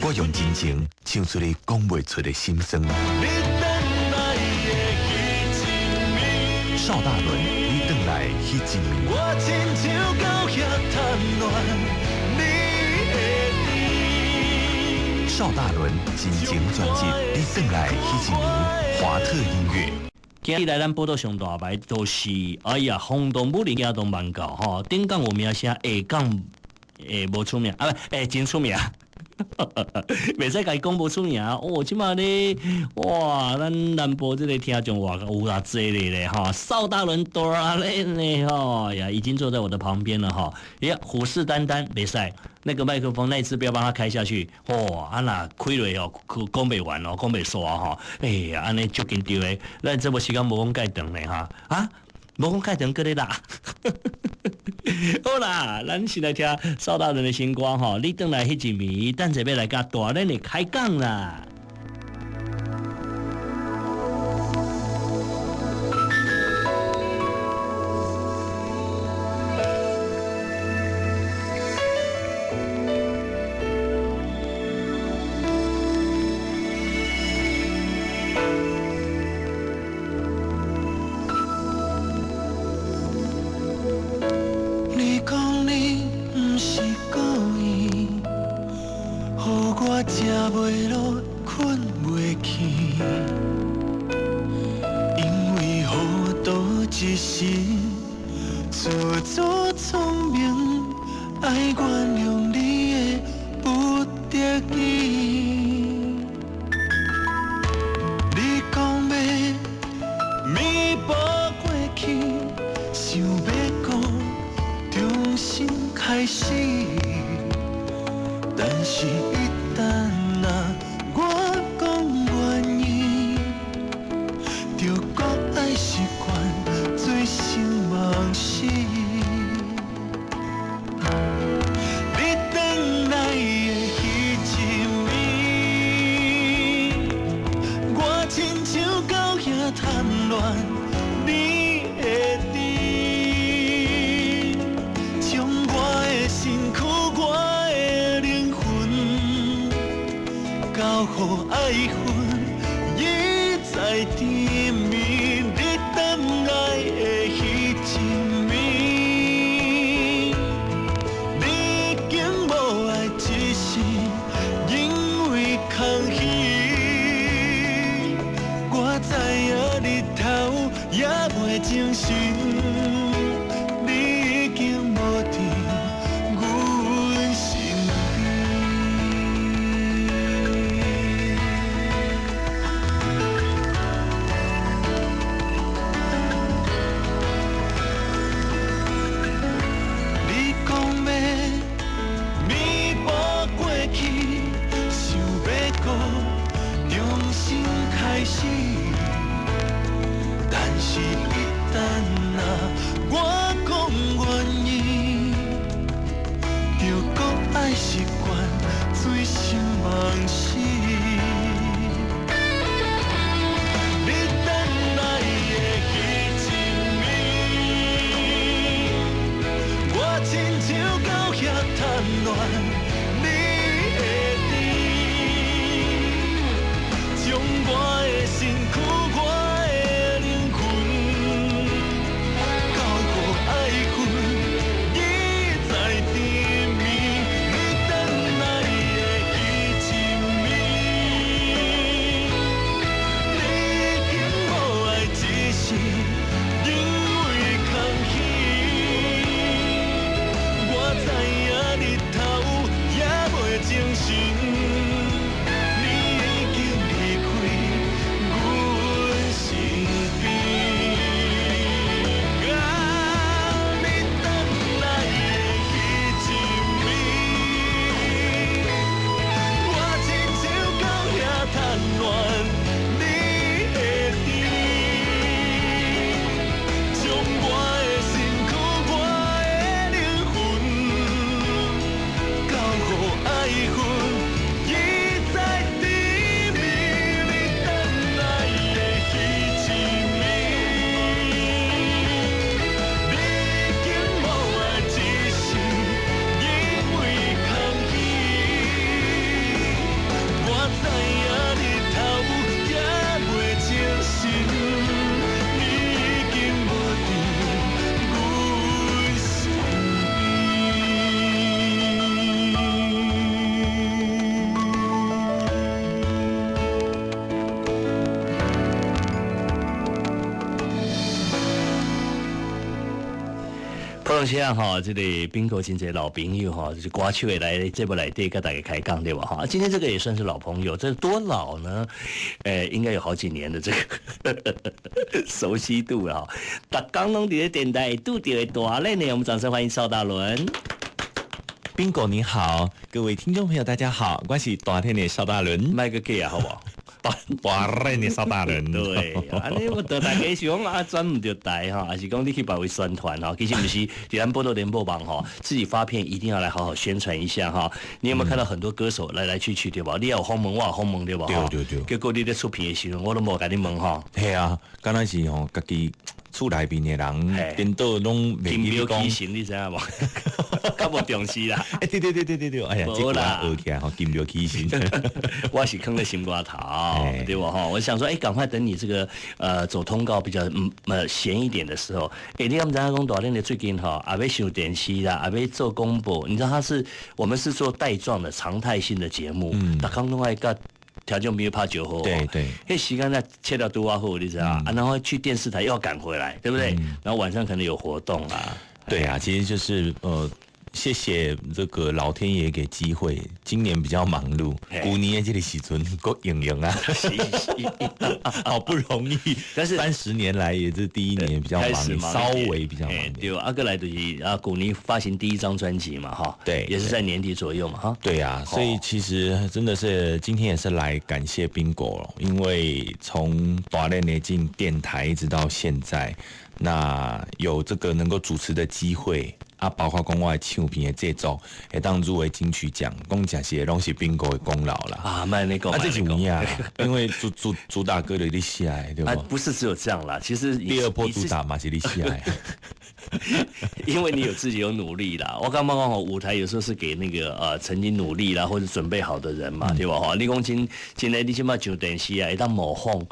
我用真情唱出你講袂出的心酸。邵大倫，你轉來彼一暝。我親像狗遐貪戀，你會知。邵大倫真情專輯，你轉來彼一暝，華特音樂。今日來咱報道上大牌，都是哎呀，轟動武林，驚動萬教吼。頂港有名聲，下港會無出名啊？不，真出名。袂使共伊講無出名哦。這馬咧，哇，咱南部這個聽眾哇有偌濟咧吼。邵大倫大咧呢吼呀，已經坐在我的旁邊了吼。呀，虎視眈眈，袂使那個麥克風那一次不要幫他開下去，哇，啊若開落哦，講袂完哦，講袂煞吼。哎呀，按呢足緊張的，咱這部時間無講蓋長咧哈啊，無講蓋長閣咧啦。好啦，咱先來聽邵大倫的新歌吼，你轉來彼一暝，等下欲來佮大倫的開講啦。你講你毋是故意，予我食袂落，睏袂去，因為糊塗一時，自作聰明，愛原諒你的不得已。你講欲彌補過去，想欲閣重新開始，但是一旦若我講願意，就閣愛習慣醉生夢死。你轉來的彼一暝，我親像狗遐貪戀你的甜，將我的身軀、我的靈魂，交予愛恨，一再甜蜜。你轉來的彼一暝，你已經無愛，只是因為空虛。我知影日頭也袂精神，你已經無佇阮身邊。你講欲彌補過去，想欲閣重新開始，但是一旦若當時啊，吼，這個賓哥真濟老朋友吼，就是歌手會來節目內底佮大家開講對吧？哈，今天這個也算是老朋友，這多老呢？應該有好幾年的這個熟悉度了。逐工攏佇咧電台拄著的大練呢，我們掌聲歡迎邵大倫。賓哥你好，各位聽眾朋友大家好，我是大天的邵大倫，賣個假好不好？大大練的邵大倫，對，按呢我著大家想啊，轉毋著台吼，還是講你去別位宣傳吼？其實毋是，佇咱報道聯播網吼，自己發片一定要來好好宣傳一下哈。你有沒有看到很多歌手來來去去對吧？你也有訪問，我有訪問對吧？對對對。結果你咧出片的時陣，我攏無共你問吼。係啊，敢若是吼，家己厝內面的人，顛倒攏袂記你講，你知影無？較無重視啦。欸，對對對對對對，哎呀，這個學起來吼，金廟起身。我是囥咧心肝頭，對吧？哈，我想說，哎，趕快等你這個走通告比較閒一點的時候，欸，你敢知影講大練的最近吼，也欲上電視啦，也欲做廣播，你知道他是我們是做帶狀的常態性的節目，逐工攏愛佮聽眾朋友拍招呼，對對，彼時間咧切得拄仔好，你知道啊？然後去電視台又要趕回來，對不對？然後晚上可能有活動啊。對啊，其實就是謝謝這個老天爺給機會，今年比較忙碌，舊年的這個時陣閣閒閒啊，好不容易，但是30年來也是第一年比較忙，稍微比較忙。對，啊閣來就是啊，舊年發行第一張專輯嘛，哈，對，也是在年底左右嘛，哈。對啊，所以其實真的是今天也是來感謝賓果，因為從大練的進電台一直到現在，那有這個能夠主持的機會。啊，包括講我的唱片的製作，會當入圍金曲獎，講誠實的攏是賓哥的功勞啦。啊，莫按呢講，啊，這是有影，因為主打歌就是你寫的，對不？不是只有這樣啦，其實第二波主打嘛是你寫的。因為你有自己有努力啦。我感覺講舞台有時候是給那個曾經努力啦或者準備好的人嘛，對吧？哈，你講真真的，你這擺上電視啊，會當模仿，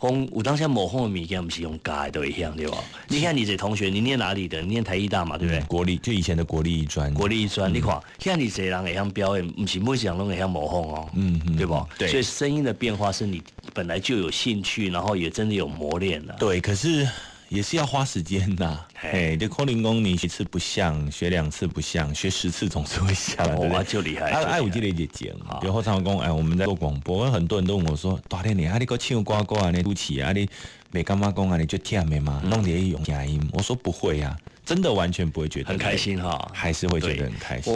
講有當時模仿的物件，毋是用教的都會曉，對吧？你看你這同學，你念哪裡的？你念台藝大嘛，對不對？國立就以前的國立藝專。國立藝專，你看，遐爾濟人會曉表演，毋是每一個人攏會曉模仿哦，對吧？對。所以聲音的變化是你本來就有興趣，然後也真的有磨練的。對，可是也是要花時間吶，嘿，就可能講你一次不像，學兩次不像，學10次總是會像，哇，就厲害！啊，愛有這個熱情。比如常講，哎，我們在做廣播，很多人都問我說：大練你啊，你閣唱歌歌按呢主持啊，你袂感覺講按呢足忝的嗎？攏佇咧用聲音。我說不會啊，真的完全不會覺得很開心哈，還是會覺得很開心。